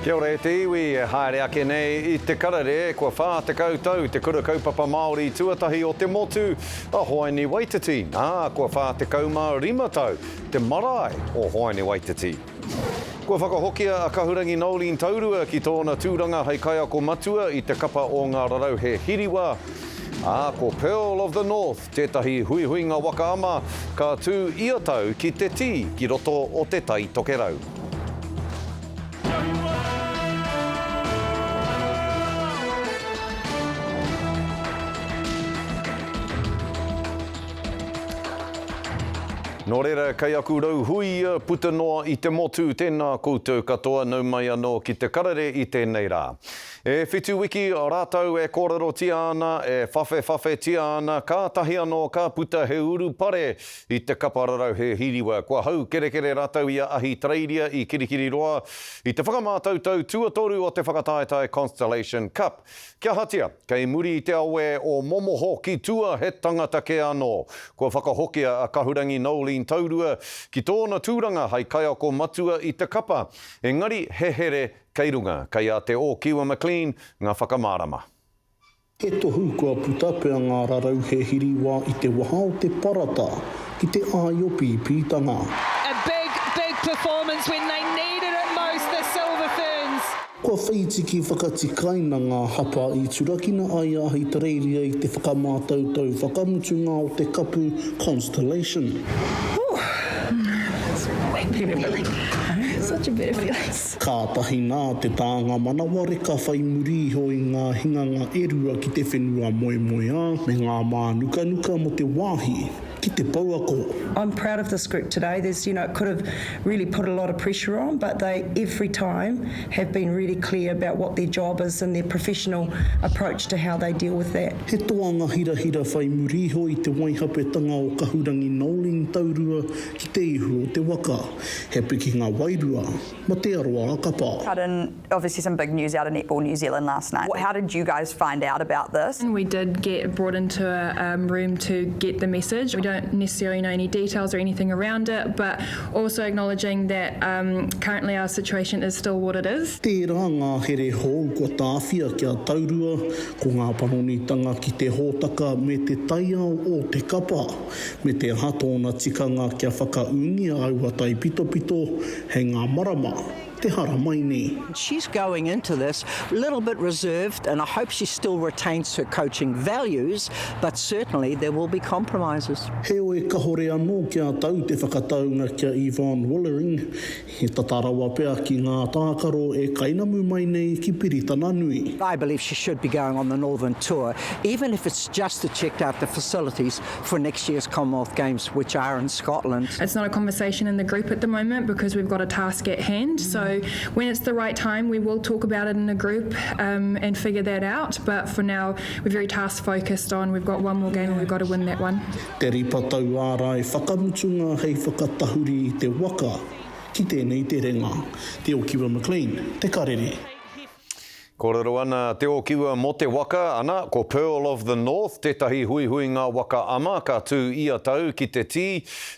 Kia ora e te iwi, e haere ake nei i te karere, kua 40 tau te Kura Kaupapa Māori tuatahi o te motu, a Hoani Waititi, ā, kua 45 tau te marae o Hoani Waititi. Kua whakahokia a Kahurangi Noeline Taurua ki tōna tūranga hei kaiako matua i te kapa o Ngā Rarauhe Hiriwa, ā, ko Pearl of the North tētahi huihuinga waka ama ka tū ia tau ki Te Tī ki roto o Te Tai Tokerau. Nō reira, kei aku rau huia puta noa i te motu, tēnā koutou katoa, nau mai anō ki te karere i tēnei rā. E whitu wiki rātou e kōrerotia ana, e whawhewhawhetia ana, kātahi anō ka puta he urupare i te kapa rarauhe hiriwa. Kua haukerekere rātou i a Ahitereiria i Kirikiriroa i te whakamātautau tuatoru o te whakataetae Constellation Cup. Kia ahatia, kei muri i te awe o Momoho ki tua he tangata kē anō. Kua whakahokia a Kahurangi Noeline Taurua ki tōna tūranga hei kaiako matua i te kapa, engari he here kei runga, kei a Te Ōkiwa McLean ngā whakamārama. He tohu kua puta pea ngā rarauhe hiriwā i te waha o te parata ki te āiopīpītanga. A big, big performance when they needed it most, the Silver Ferns. Kua whītiki whakatikaina ngā hapa i turakina ai a Ahitereiria i te whakamātautau whakamutunga o te Kapu Constellation. Kātahi nā te tānga manawa reka whai muri iho i ngā hinganga e rua ki te whenua moemoeā me ngā mānukanuka mō te wāhi ki te pouako. I'm proud of this group today, there's you know it could have really put a lot of pressure on but they every time have been really clear about what their job is and their professional approach to how they deal with that. He toanga hirahira whai muri iho i te waihapetanga o Kahurangi Noeline Taurua ki te ihu o te waka. He pikinga wairua ma te aroa a kapa. Karin, obviously some big news out of Netball New Zealand last night. How did you guys find out about this? We did get brought into a um, room to get the message. We don't necessarily know any details or anything around it, but also acknowledging that um, currently our situation is still what it is. Tērā ngā here hou kua tāwhia kia taurua, ko ngā panonitanga ki te hōtaka me te taiao o te kapa, me te aha tōna tikanga kia whakaūngia aua taipitopito hei ngā marama te haramai nei. She's going into this a little bit reserved and I hope she still retains her coaching values but certainly there will be compromises. Heoi kahore anō kia tau te whakataunga kia Yvonne Willering, he tata rawa pea ki ngā tākaro e kainamu mai nei ki Piritana Nui. I believe she should be going on the northern tour even if it's just to check out the facilities for next year's Commonwealth Games which are in Scotland. It's not a conversation in the group at the moment because we've got a task at hand. So when it's the right time, we will talk about it in a group um, and figure that out. But for now, we're very task focused on we've got one more game and we've got to win that one. Te ripa tauārai whakamutunga hei whakatahuri i te waka ki tēnei terenga. Te Okiwa McLean, Te Karere. Kōrero ana Te Ōkiwa mō te waka, ana, ko Pearl of the North tētahi huihuinga waka ama ka tū ia tau ki te tī,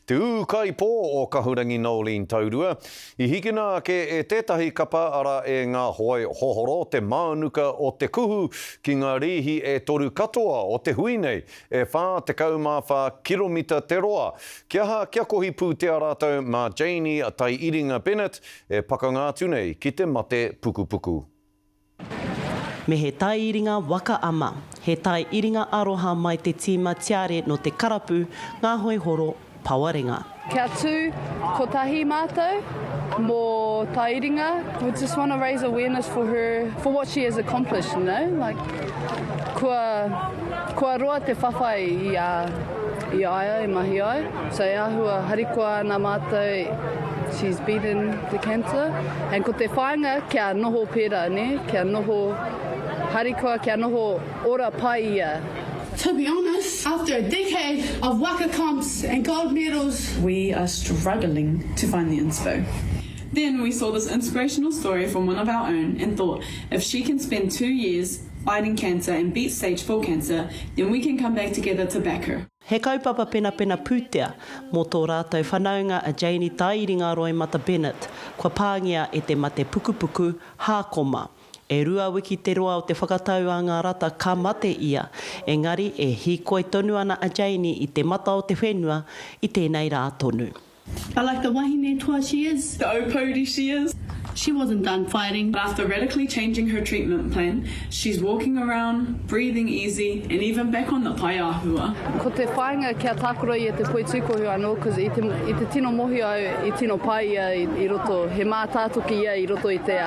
te ūkaipō o Kahurangi Noeline Taurua. I hikina ake e tētahi kapa ara e ngā hoe hohoro te mānuka o te kuhu ki ngā rīhi e toru katoa o te hui nei, e 44 kiromita te roa. Kia aha, kia kohi pūtea rātou mā Janie Taiiringa Bennett E pakanga atu nei ki te mate pukupuku. Me he taiiringa waka ama, he taiiringa aroha mai te tīma tiare no te karapu, ngā hoihoro pawarenga. Kia tū kotahi mātou mō Taiiringa, we just want to raise awareness for her, for what she has accomplished, you know, like kua, kua roa te whawhai i a, i a ia e mahi ai, so e āhua harikoa ana mātou She's beaten the cancer and ko te whāinga kia noho pērā, nē, kia noho harikoa, kia noho ora pai ia. To be honest, after a decade of waka comps and gold medals, We are struggling to find the inspo. Then we saw this inspirational story from one of our own and thought if she can spend two years fighting cancer and beat stage 4 cancer, then we can come back together to back her. He kaupapa penapena pūtea mō tō rātou whanaunga a Janie Taiiringa Roimata Bennett, kua pāngia e te mate pukupuku, hākoma. E rua wiki te roa o te whakatau a ngā rata ka mate ia, engari e hīkoi tonu ana a Janie i te mata o te whenua i tēnei rā tonu. But like the wahine toa she is. The Aupōuri she is. She wasn't done fighting. But after radically changing her treatment plan, she's walking around, breathing easy, and even back on the paeāhua. Ko te whāinga kia tākaro ia te poitūkohu anō cause i te, i te tino mōhio au i tino pai ia i, i roto, he mātātoki ia i roto i te,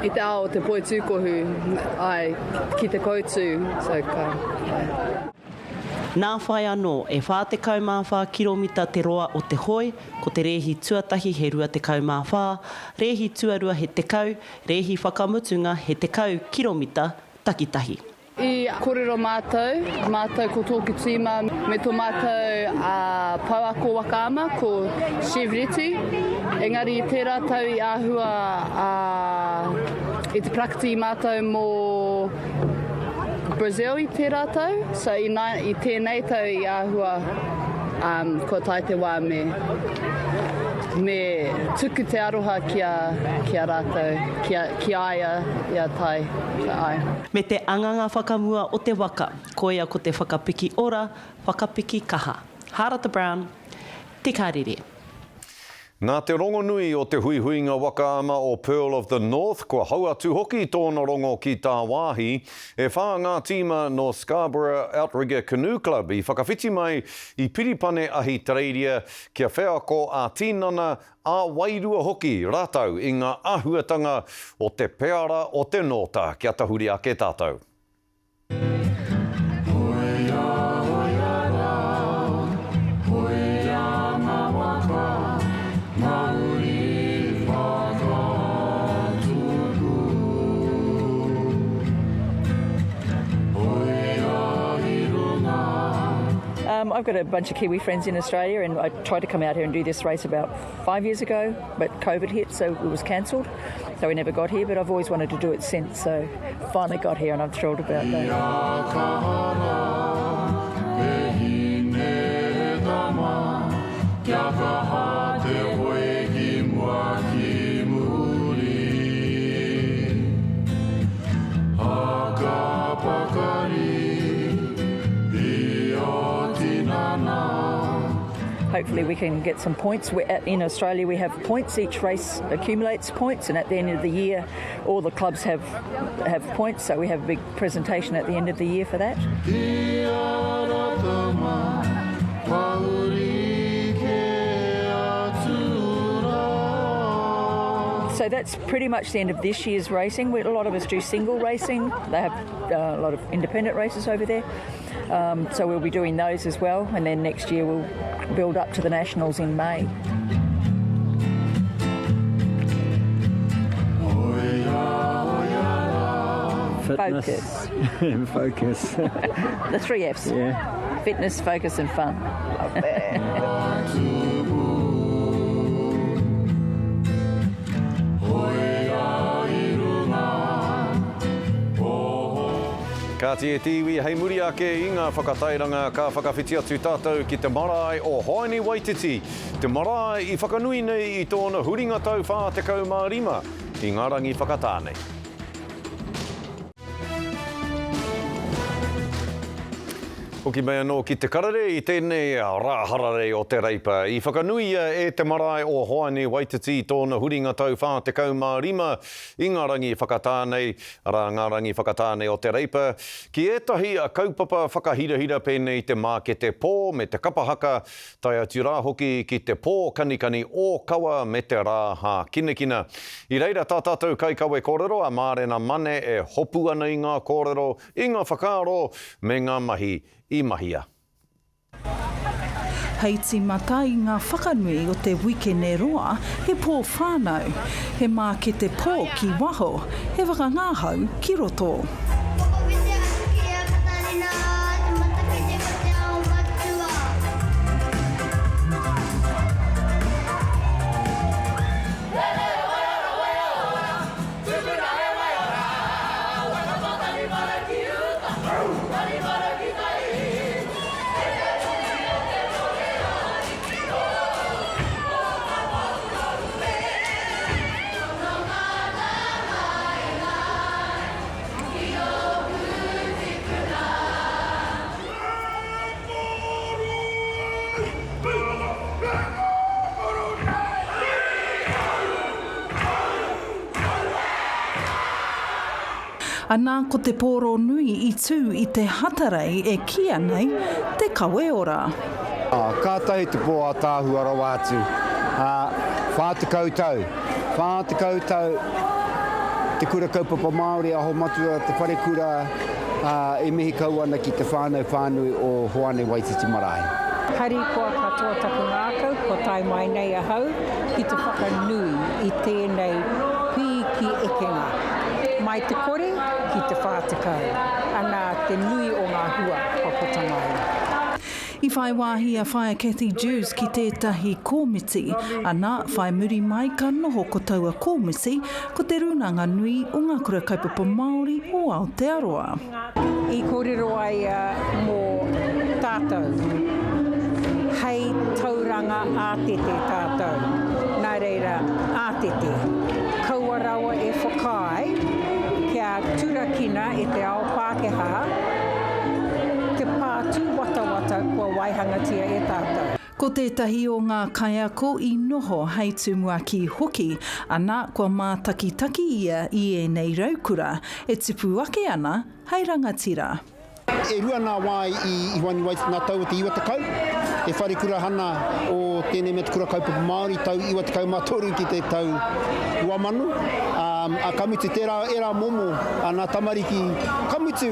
i te ao o te poitūkohu, āe, ki te koutu, so ka, āe. Nā whai anō, e 44 kiromita te roa o te hoe, ko te rēhi tuatahi he 24, rēhi tuarua he 10, rēhi whakamutunga he 10 kiromita takitahi. I kōrero mātou, mātou ko tōku tīma me tō mātou pouako waka ama ko Shiv Reti, engari i tērā tau i āhua i te parakiti mātou mō Brazil i tērā tau, so i, i tēnei tau i āhua um, kua tae te wā me, me tuku te aroha ki a, ki a rātou, ki a, ki a ia, i a Tai. So, ai. Me te anganga whakamua o te waka, koia ko te whakapiki ora, whakapiki kaha. Hārata Brown, Te Karere. Nā te rongonui o te huihuinga waka ama o Pearl of the North, kua hau atu hoki tōna rongo ki tāwāhi. E whā ngā tīma nō Scarborough Outrigger Canoe Club i whakawhiti mai i Piripane Ahitereiria kia wheako ā-tinana, ā-wairua hoki rātou i ngā āhuatanga o te peara o te nōta. Kia tahuri ake tātou. Um, I've got a bunch of Kiwi friends in Australia, and I tried to come out here and do this race about five years ago, but COVID hit, so it was cancelled. So we never got here, but I've always wanted to do it since. So finally got here, and I'm thrilled about that. Hopefully we can get some points. We're at, in Australia we have points. Each race accumulates points and at the end of the year all the clubs have have points so we have a big presentation at the end of the year for that. So that's pretty much the end of this year's racing. We, a lot of us do single racing. They have uh, a lot of independent races over there. Um, so we'll be doing those as well. And then next year we'll build up to the Nationals in May. Fitness. Focus. focus. the three F's. Yeah. Fitness, focus, and fun. Love that. Kāti e te iwi, hei muri ake i ngā whakatairanga ka whakawhiti atu tātou ki te marae o Hoani Waititi, te marae i whakanui nei i tōna huringa tau 45 i ngā rangi whakatā nei. Hoki mai anō ki te karere i tēnei rā hararei o te Reipa. I whakanuia e te marae o Hoani Waititi tōna huringa tau 45 i ngā rangi whakatā nei, arā ngā rangi whakatā nei o te Reipa, ki ētahi kaupapa whakahirahira pēnei i te mākete pō me te kapa haka, tae atu rā hoki ki te pō kanikani ōkawa me te rā hākinakina. I reira tā tātou kaikawe kōrero a Mārena Mane e hopu ana i ngā kōrero, i ngā whakaaro me ngā mahi i mahia. Hei tīmata i ngā whakanui o te wikene roa, he pō whānau, he mākete pō ki waho, he whakangāhau ki roto. Whakawhitia atu ki a Katarina, te matakite ko te ao matua. Anā, ko te pōro nui i tū i te Hatarei e kīia nei, Te Kawe Ora. Ā, kātahi te pō ātaahua rawa atu, ā, 40 tau, 40 tau Te Kura Kaupapa Māori Aho Matua, Te Wharekura, ā, e mihi kau ana ki te whānau whānui o Hoane Waititi Marae. Harikoa katoa taku ngākau kua tae mai nei ahau ki te whakanui i tēnei pīki ekenga. Mai te kore ki te 40, ana te nui o ngā hua kua puta mai. I whai wāhi a Whaea Cathy Dewes ki tētahi kōmiti, ana, whai muri mai ka noho ko taua kōmiti, ko Te Rūnanga Nui o Ngā Kura Kaupapa Māori o Aotearoa. I kōrero ai ia mō tātou, hei tauranga ātete tātou. Nā reira, ātete. Kaua rawa e whakaae kia turakina e te ao Pākehā te pā tūwatawata kua waihangatia e tātou. Ko tētahi o ngā kaiako i noho hei tumuaki hoki, ana, kua mātakitaki ia i ēnei raukura e tupu ake ana hei rangatira. E rua nā wā i Iwani Waititi nā tau o te 90, he wharekura hana o tēnei mea te kura kaupapa Māori tau 93 ki te tau 2000, ā, ka mutu tērā ērā momo a nā tamariki, ka mutu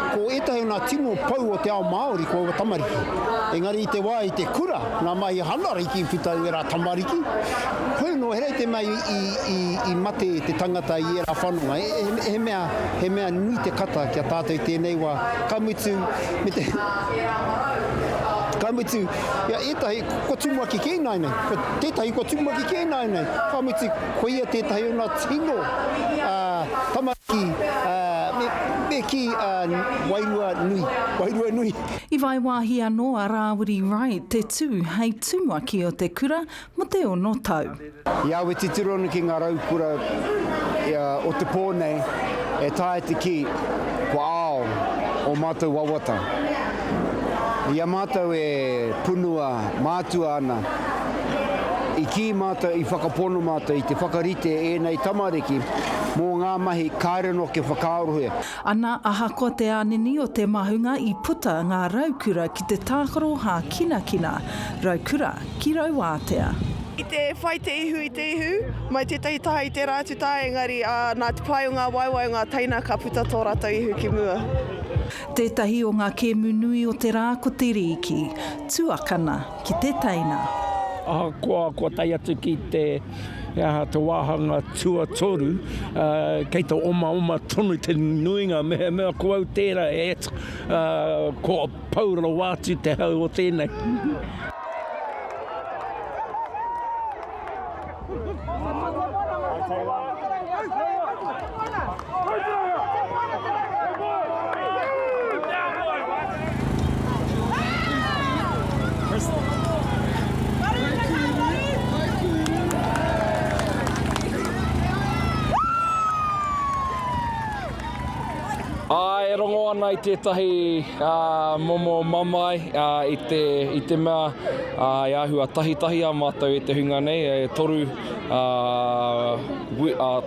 ko ētahi o nā tino pou o te ao Māori ko aua tamariki. Engari i te wā i te kura, ngā mahi hanariki i puta i ērā tamariki, hoi anō, he rei te mea i mate te tangata i ērā whanonga. He mea, he mea nui te kata ki a tātou i tēnei wā. Ka mutu, me te, ka mutu, ia ētahi, kua tumuaki kē ināianei, ko tētahi kua tumuaki kē ināianei, ka mutu, koia tētahi o ngā tino tamariki, me, me kī, wairua nui, wairua nui. I whai wāhi anō a Rāwiri Wright te tū hei tumuaki o te kura mō te ono tau. I au e titiro ana ki ngā raukura o te pō nei, e taea te kī, kua ao ō mātou wawata. I a mātou e punua mātua ana, i kī mātou, i whakapono mātou, i te whakarite ēnei tamariki mō ngā mahi kāre noa kia whakaarohia. Ana, ahakoa te ānini o te mahunga i puta ngā raukura ki te tākaro hākinakina, raukura ki Rauātea. I te whai te ihu i te ihu, mai tētahi taha i tērā atu taha, engari ā, nā te pai o ngā waewae o ngā teina ka puta tō rātou ihu ki mua. Tētahi o ngā kēmu nui o te rā ko te rīki, tuakana ki te teina. Ahakoa kua tae atu ki te He aha te wāhanga tuatoru, kei te omaoma tonu te nuinga, mehemea ko au tērā e, kua pau rawa atu te hau o tēnei. Ā, e rongo ana i tētahi momo mamae i te, i te mea e āhua tahitahi a mātou e te hunga nei, e toru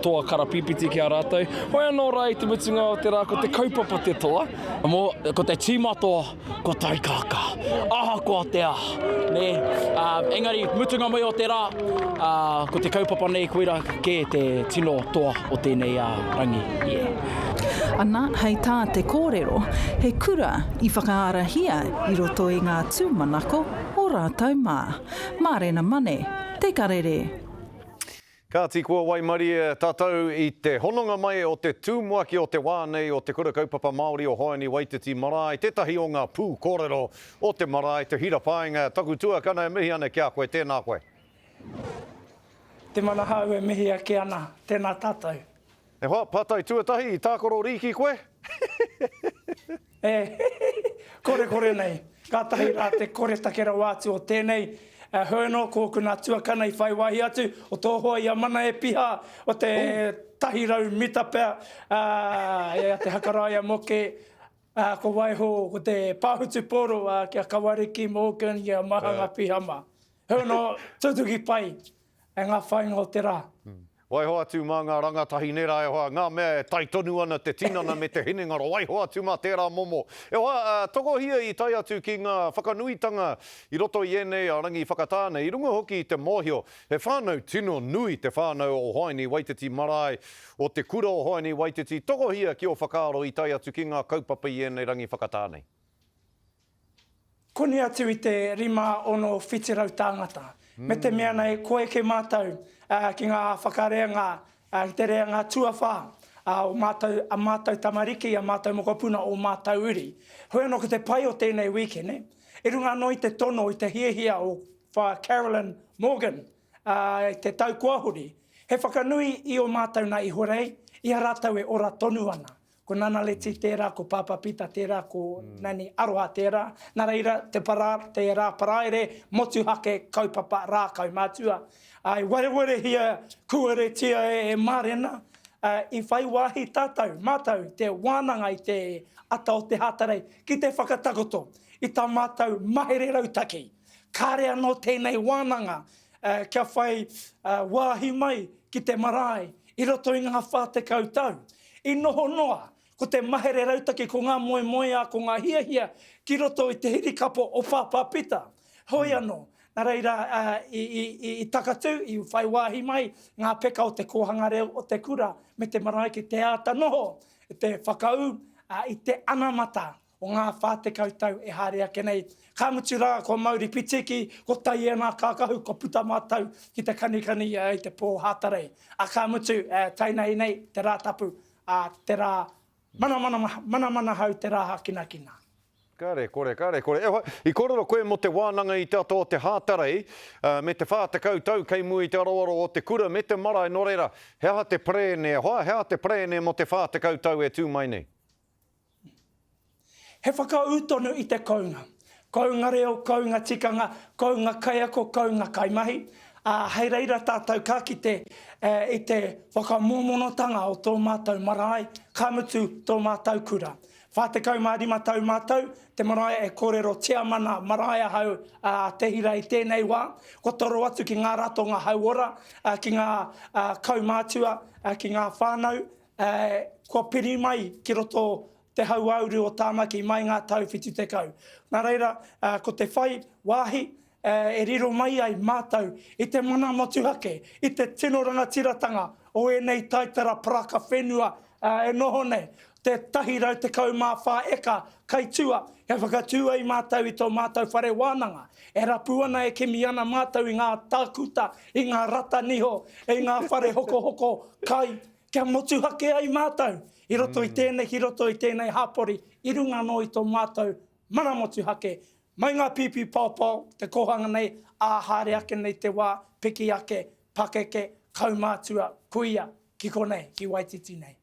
toa karapīpiti ki a rātou. Hoi anō rā i te mutunga o te rā, ko te kaupapa te toa. Mō, ko te tīma toa, Ko Taikākā, ahakoa te aha, nē. Ā, engari, mutunga mai o te rā, ā, ko te kaupapa nei koira kē te tino toa o tēnei ā, rangi, yeah. Ana, hei tā te kōrero, he kura i whakaarahia i roto i ngā tūmanako o rātou mā. Mārena Mane, Te Karere. Kāti kua waimarie tātou i te hononga mai o te tumuaki o te wā nei o Te Kura Kaupapa Māori o Hoani Waititi Marae, tētahi o ngā pū kōrero o te marae, Te Hira Paenga, taku tuakana e mihi ana ki a koe, tēnā koe. Te Manahau e mihi ake ana, tēnā tātou. E hoa, pātai tuatahi, i tākaro rīki koe? E, korekore nei. Kātahi rā te koretake rawa atu o tēnei. Hoi anō, ko ōku nā tuakana i whai wāhi atu, o tō hoa i a Mana e Piha, o te 100 mita pea, ā, e a Te Hakaraia Moke, ā, ko waiho ko te pāhutu pōro, ā, ki a Kawariki Morgan, ki a Mahanga Piha mā. Hoi anō, tutuki pai e ngā whāinga o te rā. Waiho atu mā ngā rangatahi nē rā e hoa, ngā mea e tae tonu ana te tinana me te hinengaro, waiho atu mā tērā momo. E hoa, tokohia i tae atu ki ngā whakanuitanga i roto i ēnei rangi whakatā nei, i runga hoki i te mōhio, he whānau tino nui te whānau o Hoani Waititi Marae, o te kura o Hoani Waititi, tokohia ki ō whakaaro i tae atu ki ngā kaupapa i ēnei rangi whakatā nei. Koni atu i te 5, 6, 700 tāngata. Me te mea nei, kua eke mātou ki ngā whakareanga, ki te reanga tuawhā o mātou, a mātou tamariki, a mātou mokopuna, ō mātou uri. Heoi anō ko te pai o tēnei wīkene, i runga anō i te tono, i te hiahia o Whaea Carolyn Morgan i te tau kua hori, he whakanui i ō mātou nā ihorei, i a rātou e ora tonu ana. Ko Nana Leti tērā, ko Pāpā Pita tērā, ko Nanny Aroha tērā. Nā reira, te para, te rā paraire, motuhake, kaupapa, rā kaumātua. Ā, i warewarehia, kūaretia e Mārena, ā, i whai wāhi tātou, mātou, te wānanga i te ata o te Hātarei, ki te whakatakoto i tā mātou mahere rautaki. Kāre anō tēnei wānanga kia whai wāhi mai ki te marae i roto i ngā 40 tau. I noho noa ko te mahere rautaki, ko ngā moemoeā, ko ngā hiahia ki roto i te hirikapo o Pāpā Pita. Hoi anō, nā reira i takatū, i whai wāhi mai ngā peka o te kōhanga reo, o te kura me te marae ki te āta noho, te whakaū i te anamata o ngā 40 tau e haere ake nei. Ka mutu rā, kua mauri pitiki, ko taia ngā kākahu, kua puta mātou ki te kanikani i te pō Hātarei. Ā, ka mutu, tainei nei te rā tapu, ā, te rā manamana, manamanahau, te rā hākinakina. Kāre kore, kāre kore. E hoa, i kōrero koe mō te wānanga i te ata o te Hātarei, me te 40 tau kei mua i te aroaro o te kura me te marae, nō reira, he aha te perēne e hoa, he aha te perēne mō te 40 tau e tū mai nei? He whakaū tonu i te kounga. Kounga reo, kounga tikanga, kounga kaiako, kounga kaimahi, ā, hei reira tātou ka kite i te whakamōmonotanga o tō mātou marae, ka mutu tō mātou kura. 45 tau mātou, te marae e kōrero tiamana marae ahau a Te Hira i tēnei wā, kua toro atu ki ngā ratonga hauora, ki ngā kaumātua, ki ngā whānau, Kua piri mai ki roto te hauāuru o Tāmaki mai ngā tau 70. Nā reira, ko te whai wāhi e riro mai ai mātou i te mana motuhake, i te tino rangatiratanga o ēnei taitara paraka whenua e noho nei, te 114 eka kai tua, kia whakatū ai mātou i tō mātou whare wānanga. E rapu ana, e kimi ana mātou i ngā tākuta, i ngā rata niho, i ngā whare hokohoko kai, Kia motuhake ai mātou i roto i tēnei, ki roto i tēnei hapori, i runga anō i tō mātou mana motuhake, mai ngā pīpī paopao, te kōhanga nei, ā, haere ake nei te wā, piki ake, pakeke, kaumātua, kuia, ki konei, ki Waititi nei.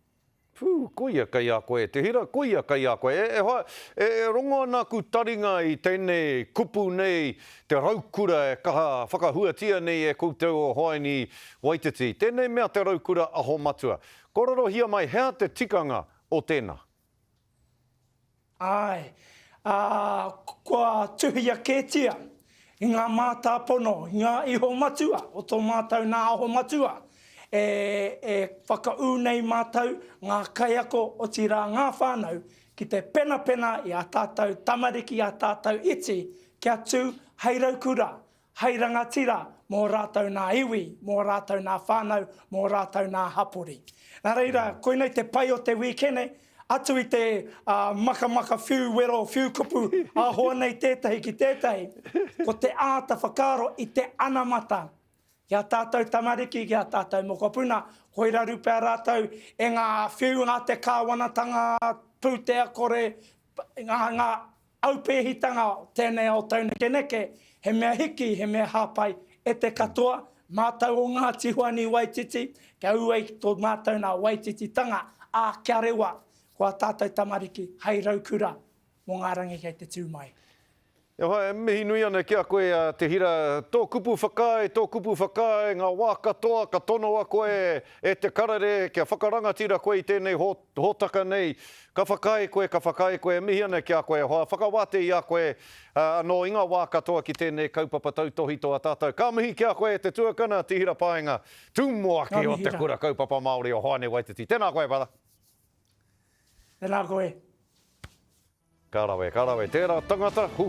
Pū, koia kei a koe te hira, koia kei a koe. E, e hoa, e, e rongo ana aku taringa i tēnei kupu nei, te raukura e kaha whakahuatia nei e koutou o Hoani Waititi, tēnei mea te raukura aho matua. Kōrerohia mai hea te tikanga o tēnā? Āe, ā, kua tuhia kētia i ngā mātāpono, i ngā iho matua o tō mātou nā aho matua, e, e whakaū nei mātou, ngā kaiako, otirā ngā whānau, ki te penapena i ā tātou tamariki, ā tātou iti, kia tū hei raukura, Hei rangatira mō rātou nā iwi, mō rātou nā whānau, mō rātou nā hapori. Nā reira, koinei te pai o te wīkene, atu i te makamaka whiu wero, whiu kupu ā-hoa nei tētahi ki tētahi, ko te āta whakaaro i te anamata ki a tātou tamariki, ki a tātou mokopuna, koi raru pea rātou e ngā whiu a te kāwanatanga pūtea kore, ngā, ngā Aupēhitanga o tēnei ao taunekeneke, he mea hiki, he mea hāpai e te katoa, mātou o Ngāti Hoani Waititi, kia ū ai ki tō mātou nā Waitititanga, ā, kia rewa ko ā tātou tamariki hei raukura mō ngā rangi kei te tū mai. E hoa, e mihi nui ana ki a koe, a Te Hira. Tō kupu whakaae, tō kupu whakaae, ngā wā katoa ka tonoa koe e te karere kia whakarangatira koe i tēnei hōtaka nei. Ka whakaae koe, ka whakaae koe, e mihi ana ki a koe e hoa, whakawātea i a koe anō i ngā wā katoa ki tēnei kaupapa tautōhito a tātou. Ka mihi ki a koe e te tuakana, Te Hira Paenga, Tumuaki o Te Kura Kaupapa Māori o Hoani Waititi. Tēnā koe, brother. Tēnā koe. Ka rawe, ka rawe tērā tangata, hū,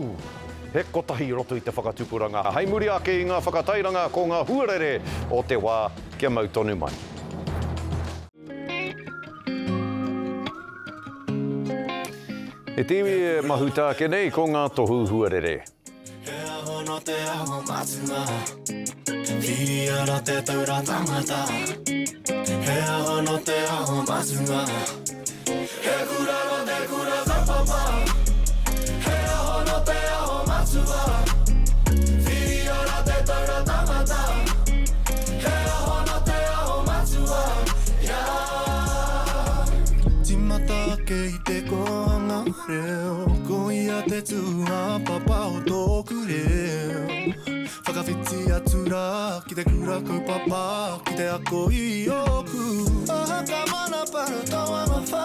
he kotahi i roto i te whakatupuranga. Hei muri ake i ngā whakatairanga ko ngā huarere o te wā kia mau tonu mai. E te iwi e mahuta ake nei ko ngā tohu huarere. He aho no te aho matua Whiria ra te taura tangata He aho no te aho matua He kura no te kura kaupapa He aho no te aho matua Whiria ra te taura tangata He aho no te aho matua Yeah. Timata ake i te kohanga reo Ko ia te tūāpapa o tōku reo Whakawhiti atu rā ki te kura kaupapa Ki te ako i ōku Haka mana para tauanga whā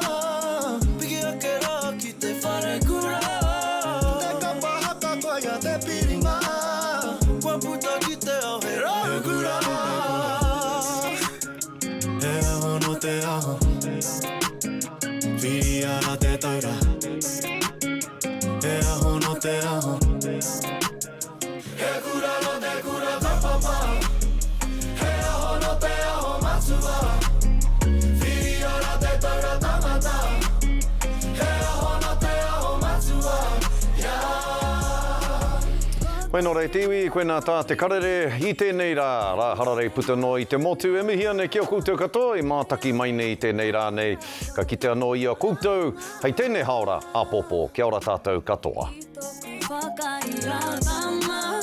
Piki ake rā ki te wharekura Te kapa haka koia te piringa Kua puta ki te ao he raukura He aho nō te aho Whiria rā te taura He aho nō te aho He kura nō te kura kaupapa He aho nō te aho matua Whiria rā te taura tangata He aho nō te aho matua Yeah. Whai nō rei te iwi, koinā tā te karere i tēnei rā, rā hararei puta noa i te motu. E mihi ana ki a koutou katoa i mātaki mai nei i tēnei rā nei. Ka kite anō i a koutou hei tēnei haora āpōpō. Kia ora tātou katoa. Whakaira tama.